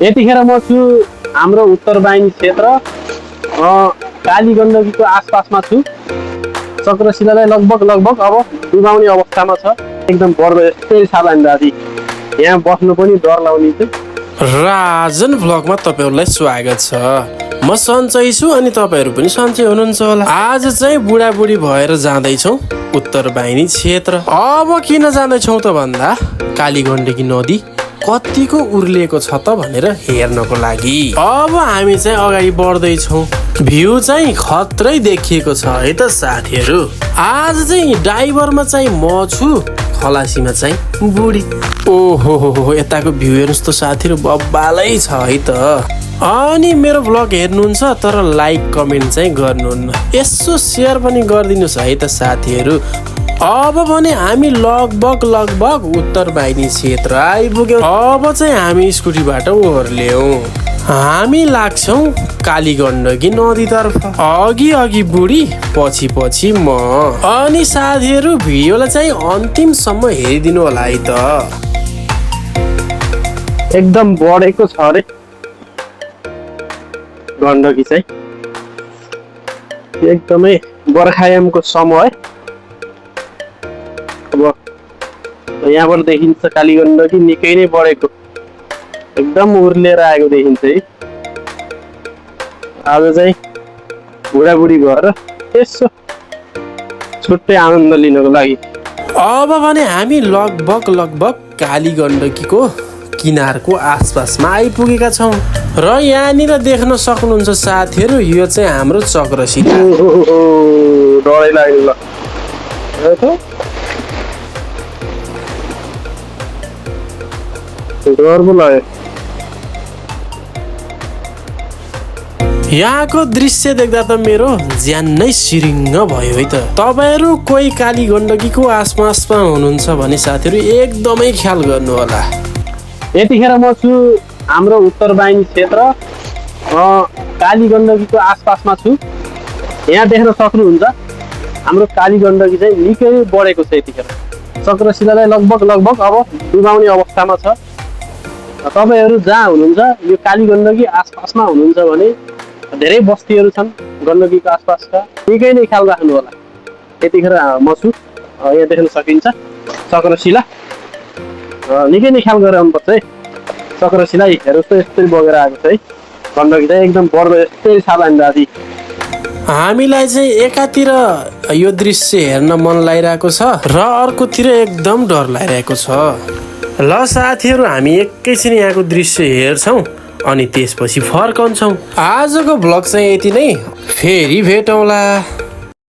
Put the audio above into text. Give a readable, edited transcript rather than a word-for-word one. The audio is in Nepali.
यतिखेर म छु हाम्रो उत्तर वाहिनी क्षेत्र काली गण्डकीको आसपासमा छु। चक्रशिलालाई लगभग अब डुबाउने अवस्थामा छ। एकदम बढ्दो यस्तै छ दाजु, यहाँ बस्नु पनि डर लाग्ने चाहिँ। राजन भ्लगमा तपाईहरुलाई स्वागत छ। म सन्चै छु अनि तपाईहरु पनि सन्चै हुनुहुन्छ होला। आज चाहिँ बुढाबुढी भएर जाँदैछौँ उत्तर वाहिनी क्षेत्र। अब किन जाँदैछौँ त भन्दा काली गण्डकी नदी कतिको उर्लिएको छ त भनेर हेर्नको लागि। अब हामी चाहिँ अगाडि बढ्दैछौँ। भ्यू चाहिँ खत्रै देखिएको छ है त साथीहरु। आज चाहिँ ड्राइभरमा चाहिँ म छु, खलासीमा चाहिँ बुढी। ओहो यताको भ्यू हेर्नुस् त साथीहरु, बब्बालै छ है त। अनि मेरो भ्लग हेर्नुहुन्छ तर लाइक कमेन्ट चाहिँ गर्नुहुन्न, यसो शेयर पनि गरिदिनुस् है त साथीहरु। अब भने हामी लगभग उत्तर वाहिनी क्षेत्र आइपुग्यौं। अब चाहिँ हामी स्कुटीबाट ओर्ल्यौं। हामी लाग्छौं काली गण्डकी नदीतर्फ। अघि बुढी पछि म। अनि साथीहरु भिडियोलाई चाहिँ अन्तिमसम्म हेरिदिनु होला है त। एकदम बढेको छ रे गण्डकी चाहिँ। एकदमै बर्खायामको समय। अब यहाँबाट देखिन्छ काली गण्डकी निकै नै बढेको, एकदम उर्लिएर आएको देखिन्छ है। आज चाहिँ बुढाबुढी भएर यसो छुट्टै आनन्द लिनको लागि। अब भने हामी लगभग काली गण्डकीको किनारको आसपासमा आइपुगेका छौँ र यहाँनिर देख्न सक्नुहुन्छ साथीहरु, यो चाहिँ हाम्रो चक्रशिला। डरै लाग्यो ल। डर पो लाग्यो। यहाँको दृश्य देख्दा त मेरो ज्यान नै सिरिङ्ग भयो है त। तपाईहरु कोही काली गण्डकीको आसपासमा हुनुहुन्छ भने साथीहरु एकदमै ख्याल गर्नु होला। यतिखेर म छु हाम्रो उत्तर वाहिनी क्षेत्र काली गण्डकीको आसपासमा छु। यहाँ देख्न सक्नुहुन्छ हाम्रो काली गण्डकी चाहिँ निकै बढेको छ। यतिखेर चक्रशिलालाई लगभग अब डुबाउने अवस्थामा छ। तपाईहरु जहाँ हुनुहुन्छ यो काली गण्डकी आसपासमा हुनुहुन्छ भने धेरै बस्तीहरू छन् गण्डकीको आसपासका, निकै नै ख्याल राख्नु होला। यतिखेर म छु, यहाँ देख्न सकिन्छ चक्रशिला। निकै नै ख्याल गरेर आउनुपर्छ है। चक्रशिला हेर्नुहोस् त यस्तै बगेर आएको छ है। गण्डकी चाहिँ एकदम बढ्दो यस्तै छ दाजु। हामीलाई चाहिँ एकातिर यो दृश्य हेर्न मन लागिरहेको छ र अर्कोतिर एकदम डर लागिरहेको छ। ल साथीहरु हामी एकैछिन यहाँको दृश्य हेर्छौं अनि त्यसपछि फर्कन्छौं। आजको भ्लग चाहिँ यति नै, फेरि भेटौँला।